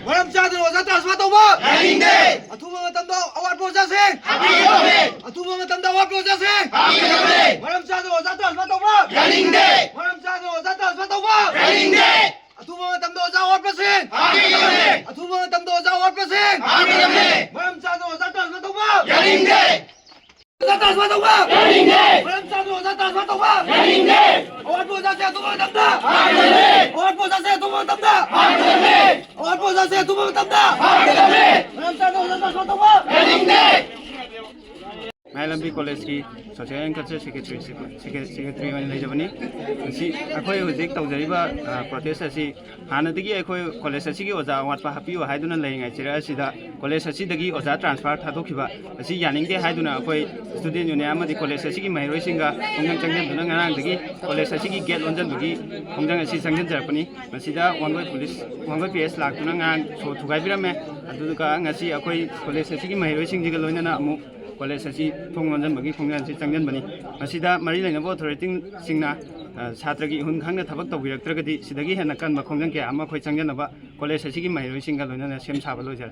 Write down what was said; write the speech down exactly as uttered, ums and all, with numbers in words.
ꯃꯔꯝ ꯆꯥꯗꯅ ꯑꯣꯖꯥ transfer ꯇꯧꯕ ꯌꯥꯅꯤꯡꯗꯦ꯫ ꯑꯊꯨꯕ ꯃꯇꯝꯗ ꯑꯋꯥꯠꯄ ꯑꯣꯖꯥꯁꯤꯡ ꯍꯥꯞꯄꯤꯒꯗꯕꯅꯤ꯫ ꯑꯊꯨꯕ ꯃꯇꯝꯗ ꯑꯋꯥꯠꯄ ꯑꯣꯖꯥꯁꯤꯡ ꯍꯥꯞꯄꯤꯒꯗꯕꯅꯤ꯫ ꯃꯔꯝ ꯆꯥꯗꯅ ꯑꯣꯖꯥ transfer ꯇꯧꯕ ꯌꯥꯅꯤꯡꯗꯦ꯫ ꯃꯔꯝ ꯆꯥꯗꯅ ꯑꯣꯖꯥ transfer ꯇꯧꯕ ꯌꯥꯅꯤꯡꯗꯦ꯫ ꯑꯊꯨꯕ ꯃꯇꯝꯗ ꯑꯣꯖꯥ ꯑꯋꯥꯠꯄꯁꯤꯡ ꯍꯥꯞꯄꯤꯒꯗꯕꯅꯤ꯫ ꯑꯊꯨꯕ ꯃꯇꯝꯗ ꯑꯣꯖꯥ ꯑꯋꯥꯠꯄꯁꯤꯡ ꯍꯥꯞꯄꯤꯒꯗꯕꯅꯤ꯫ ꯃꯔꯝ ꯆꯥꯗꯅ ꯑꯣꯖꯥ transfer ꯇꯧꯕ ꯌꯥꯅꯤꯡꯗꯦ꯫ ꯑꯣꯖꯥ transfer ꯇꯧꯕ ꯌꯥꯅꯤꯡꯗꯦ꯫ ꯃꯔꯝ ꯆꯥꯗꯅ ꯑꯣꯖꯥ transfer ꯇꯧꯕ ꯌꯥꯅꯤꯡꯗꯦ꯫ ꯑꯋꯥꯠꯄ ꯑꯣꯖꯥꯁꯦ ꯑꯊꯨꯕ ꯃꯇꯝꯗ ꯍꯥꯞꯀꯗꯕꯅꯤ꯫ ꯑꯋꯥꯠꯄ ꯑꯣꯖꯥꯁꯦ ꯑꯊꯨꯕ ꯃꯇꯝꯗ ꯍꯥꯞꯀꯗꯕꯅꯤ꯫ ꯑꯋꯥꯠꯄ ꯑꯣꯖꯥꯁꯦ ꯑꯊꯨꯕ ꯃꯇꯝꯗ ꯍꯥꯞꯀꯗꯕꯅꯤ꯫ ꯃꯔꯝ ꯆꯥꯗꯅ ꯑꯣꯖꯥ transfer ꯇꯧꯕ ꯌꯥꯅꯤꯡꯗꯦ꯫ ꯃꯌꯥꯏ ꯂꯝꯕꯤ ꯀꯣꯂꯦꯖꯀꯤ social and cultural secretary, secretary ꯑꯣꯏꯅ ꯂꯩꯖꯕꯅꯤ꯫ ꯉꯁꯤ ꯑꯩꯈꯣꯏ ꯍꯧꯖꯤꯛ ꯇꯧꯖꯔꯤꯕ, ꯑ, protest ꯑꯁꯤ ꯍꯥꯟꯅꯗꯒꯤ ꯑꯩꯈꯣꯏ ꯀꯣꯂꯦꯖ ꯑꯁꯤꯒꯤ ꯑꯣꯖꯥ ꯑꯋꯥꯠꯄ ꯍꯥꯞꯄꯤꯌꯨ ꯍꯥꯏꯗꯨꯅ ꯂꯩꯔꯤꯉꯩ ꯆꯤꯔ ꯑꯁꯤꯗ ꯀꯣꯂꯦꯖ ꯑꯁꯤꯗꯒꯤ ꯑꯣꯖꯥ transfer ꯊꯥꯗꯣꯛꯈꯤꯕ ꯑꯁꯤ ꯌꯥꯅꯤꯡꯗꯦ ꯍꯥꯏꯗꯨꯅ ꯑꯩꯈꯣꯏ student union ꯑꯃꯗꯤ ꯀꯣꯂꯦꯖ ꯑꯁꯤꯒꯤ ꯃꯍꯩꯔꯣꯏꯁꯤꯡꯒ ꯈꯣꯡꯖꯪ ꯆꯪꯁꯤꯟꯗꯨꯅ ꯉꯔꯥꯡꯗꯒꯤ ꯀꯣꯂꯦꯖ ꯑꯁꯤꯒꯤ gate ꯂꯣꯟꯁꯤꯟꯕꯒꯤ ꯈꯣꯡꯖꯪ ꯑꯁꯤ ꯆꯪꯁꯤꯟꯖꯔꯛꯄꯅꯤ꯫ ꯃꯁꯤꯗ Wangoi police, Wangoi P S ꯂꯥꯛꯇꯨꯅ ꯉꯔꯥꯡ ꯁꯣ ꯊꯨꯒꯥꯏꯕꯤꯔꯝꯃꯦ꯫ ꯑꯗꯨꯒ ꯉꯁꯤ ꯑꯩꯈꯣꯏ ꯀꯣꯂꯦꯖ ꯑꯁꯤꯒꯤ ꯃꯍꯩꯔꯣꯏꯁꯤꯡꯁꯤꯒ ꯂꯣꯏꯅꯅ ꯑꯃꯨꯛ ꯀꯣꯂꯦꯖ ꯑꯁꯤ ꯊꯣꯡ ꯂꯣꯟꯁꯤꯟꯕꯒꯤ ꯈꯣꯡꯖꯪ ꯑꯁꯤ ꯆꯪꯁꯤꯟꯕꯅꯤ꯫ ꯃꯁꯤꯗ ꯃꯔꯤ ꯂꯩꯅꯕ authorityꯁꯤꯡꯅ, ꯑ, ꯁꯥꯇ꯭ꯔꯒꯤ ꯏꯍꯨꯟ ꯈꯪꯅ ꯊꯕꯛ ꯇꯧꯕꯤꯔꯛꯇ꯭ꯔꯒꯗꯤ ꯁꯤꯗꯒꯤ ꯍꯦꯟꯅ ꯀꯟꯕ ꯈꯣꯡꯖꯪ ꯀꯌꯥ ꯑꯃ ꯑꯩꯈꯣꯏ ꯆꯪꯖꯅꯕ ꯀꯣꯂꯦꯖ ꯑꯁꯤꯒꯤ ꯃꯍꯩꯔꯣꯏꯁꯤꯡꯒ ꯂꯣꯏꯅꯅ ꯁꯦꯝ ꯁꯥꯕ ꯂꯣꯏꯖꯔꯦ꯫